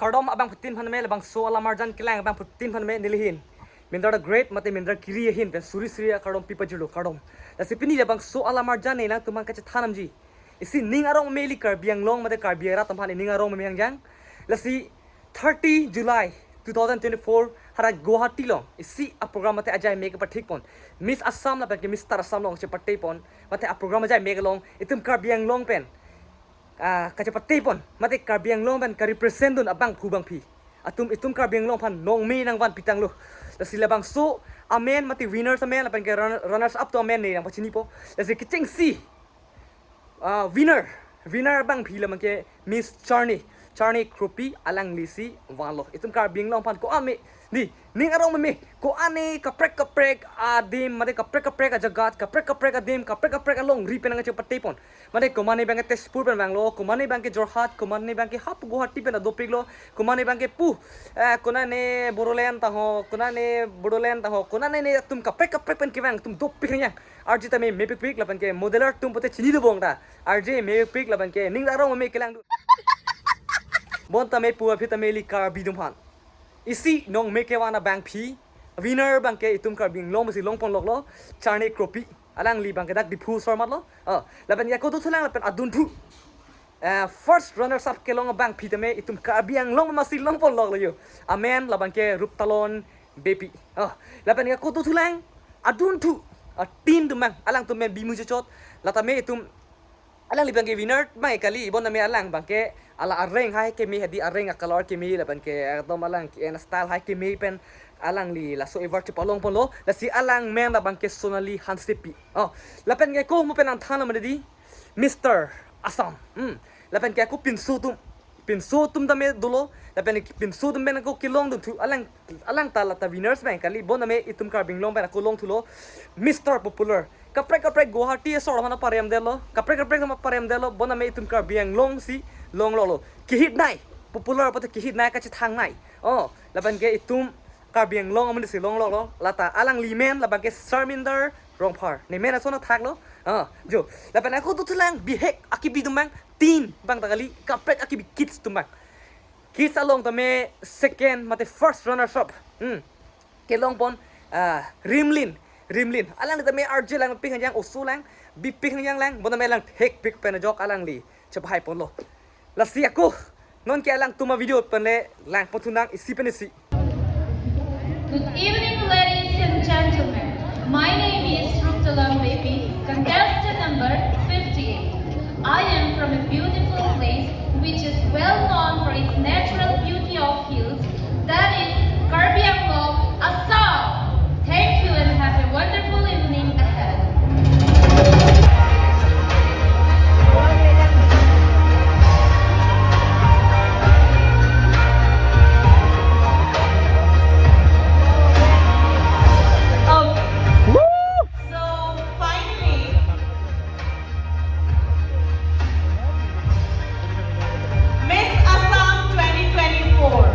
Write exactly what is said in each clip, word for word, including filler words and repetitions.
Kardom abangphutin aphan me, labangso alam arjan kelang abangphutin aphan me nelihin Mindar the Great mate Mindar Kiri ahin pen suri suri akardom pipajirlo, kardom. Lasi pini labangso alam arjan ne nangtum aphan kachethan damji. Isi ning arong meme ili Karbi Anglong mate Karbi arat atum aphan ning arong meme hangjang. Lasi thirty July two thousand twenty-four hadak Guwahati along isi aprogram mate ajai me kepathik pon. Miss Assam lapen ke Mister Assam along chepate pon. Mate aprogram ajai me kelong itum Karbi Anglong pen ah, kachepate pon, mate Karbi Anglong pen ka-represent dun abangphu bangphi atum itum Karbi Anglong aphan nong me nangvan pitanglo. Lasi labangso amen mate winners amen lapen ke runner-, runners up atum amen ne nangpachinipo. Lasi kechengsi, ah, winner, winner bangphi labang ke Miss Charni, Charni Kropi, alanglisi vanlo. Itum Karbi Anglong aphan ko-an me, di, ning arong meme, ko-an ne kaprek kaprek adim, mate kaprek kaprek ajagat, kaprek kaprek adim, kaprek kaprek alongri pen nangchepate pon. Mate komatne abang ke Tezpur pen vanglo, komatne abang ke Jorhat, komatne abang ke hapu Guwahati pen adopiklo, komatne abang ke pu, eh, konane Bodoland ta ho, konane Bodoland ta ho, konane ne atum kaprek kaprek pen kevang atum dopik hangjang. Arje tame mepikpik lapen ke modeler atum pute chini dobong ta. Arje mepikpik lapen ke ning arong meme kelang dun. Bonta me pu aphi tame ili Karbi atum aphan isi nong me kevan abangphi, winner abang ke itum Karbi Anglong mesi longpon loklo, Charni Kropi. Alangli abang ke dak Diphu asor matlo. Oh, lapen ke ako dothulang lapen adunthu, eh, first runners up kelong abangphi tame itum Karbi Anglong mesi longpon loklo yo. Amen labang ke Ruptalon Beypi. Oh, lapen ke ako dothulang adunthu, ah, team atum abang, alangtum amen bimu chechot. La tame itum alangli abang ke winner abang ke kali, bonta me alang abang ke ala areng hai keme, hadi areng a-color keme lapen ke ekdom alang ke-en style hai keme pen alangli laso award chepalong ponlo. Lasi alang amen labang ke Sonali Hansepi. Oh, lapen ke ako mo pen nangthanlo mane di, Mister Assam. Hmm. Lapen ke ako pinso atum, pinso atum tame dolo, lapen pinso atum pen ako kelong dunthu, alang, alang ta la ta winners abang kali, bonta me itum Karbi Anglong pen ako longthulo, Mister Popular. Kaprek kaprek Guwahati asor aphan aparem detlo, kaprek kaprek aphan aparem detlo, bonta me itum Karbi Anglong si long loklo. Kehit nei, Popular pute kehit nei, kachethang nei. Oh, lapen ke itum Karbi Anglong amonit si long loklo, la ta alangli amen labang ke Sarminder Rongphar. Ne amen ason athaklo. Ah, jo. Lapen ako dothulang bihek akibi atum abang, teen abang ta kali, kaprek akibi kids atum abang. Kids along tame second mate first runners up. Hmm. Kelong pon, ah, Rimlin, Rimlin. Alang tame arje lang, pik hangjang, oso lang, bipik hangjang lang, bonta me alang thekpik pen ajok alangli chepahai ponlo. Lasi ako non ke alangtum avideo pen le langpon thunang isi pen isi. Good evening, ladies and gentlemen. My name is Ruptalon Beypi, contestant number fifty-eight. I am from a beautiful place which is well known for its natural beauty of hills, that is Karbi Anglong, Assam. Thank you and have a wonderful evening ahead. Okay. So finally, Miss Assam twenty twenty-four.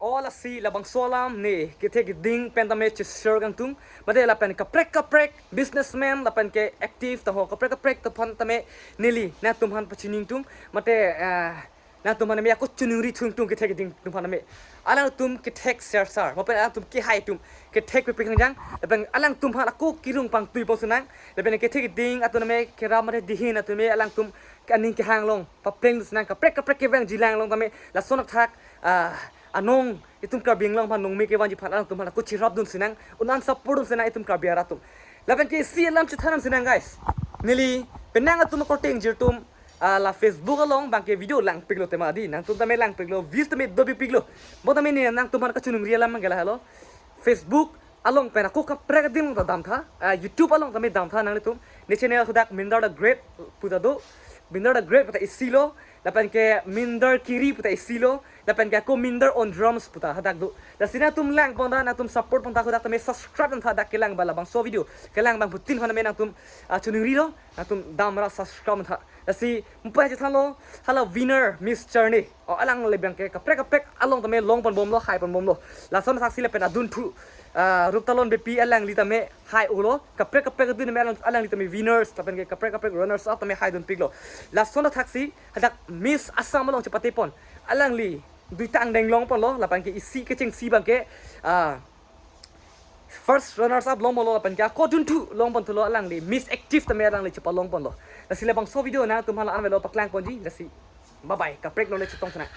Oh, lasi labangso alam ne kethek ding pen tame che-share kangtung. Mate lapen kaprek kaprek businessman lapen ke active ta ho, kaprek kaprek atum aphan tame neli nangtum aphan pachini ingtung. Mate, ah, nangtum aphan me ako choningri thungtung kethek ding atum aphan me. Alangtum kethek sersar, mo pen alangtum kehai atum, kethek pipik hangjang, lapen alangtum aphan ako kirung pangtui pon sunang, lapen kethek ding atum me kerap mate dihin atum me alangtum ke aning kehang along papleng sunang, kaprek kaprek kevangji lang along tame lason athak, ah, anong itum Karbi Anglong aphan nong me kevangji aphan alangtum aphan ako cherap dun sunang, un-an support dun sunang itum Karbi arat atum. Lapen ke isi alam chethan dam sunang guys. Neli penang atum korte ingjir atum, ah, la Facebook along abang ke video langpiklo tema di. Nangtum tame langpiklo, views tame dobipiklo. Bonta me ne nangtum aphan kachoningri alam abang ke lahelo. Facebook along pen ako kaprek ding ta damtha, ah, YouTube along tame damtha nanglitum. Ne channel hadak Mindar the Great puta do. Mindar the Great puta isilo, lapen ke Mindar Kiri puta isilo, lapen ke ako Mindar on Drums puta hadak do. Lasi nangtum langpon tha, nangtum support pon tha, hadak tame subscribe pon tha, dak kelang ba labangso video kelang abangphutin aphan me nangtum, ah, choningrilo, nangtum damra subscribe pon tha. Lasi mo pen chethanlo, hala winner Miss Charni. Oh, alangli abang ke kaprek kaprek along tame longpon bomlo, haipon bomlo. Lason asaksi lapen adunthu, ah, Ruptalon Beypi alangli tame hai-olo, kaprek kaprek adun tame alang, alangli tame winners, lapen ke kaprek kaprek runners up tame haidunpiklo. Lason athaksi hadak Miss Assam along chepate pon, alangli duita angdeng longponlo, lapen ke isi kechengsi abang ke, ah, first runners up longponlo, lapen ke ako dunthu longpon thulo, alangli Miss Active tame alangli chepalongponlo. Lasi labangso video nangtum hala anvelo paklangponji, lasi bye bye, kaprek lo le chetong sana.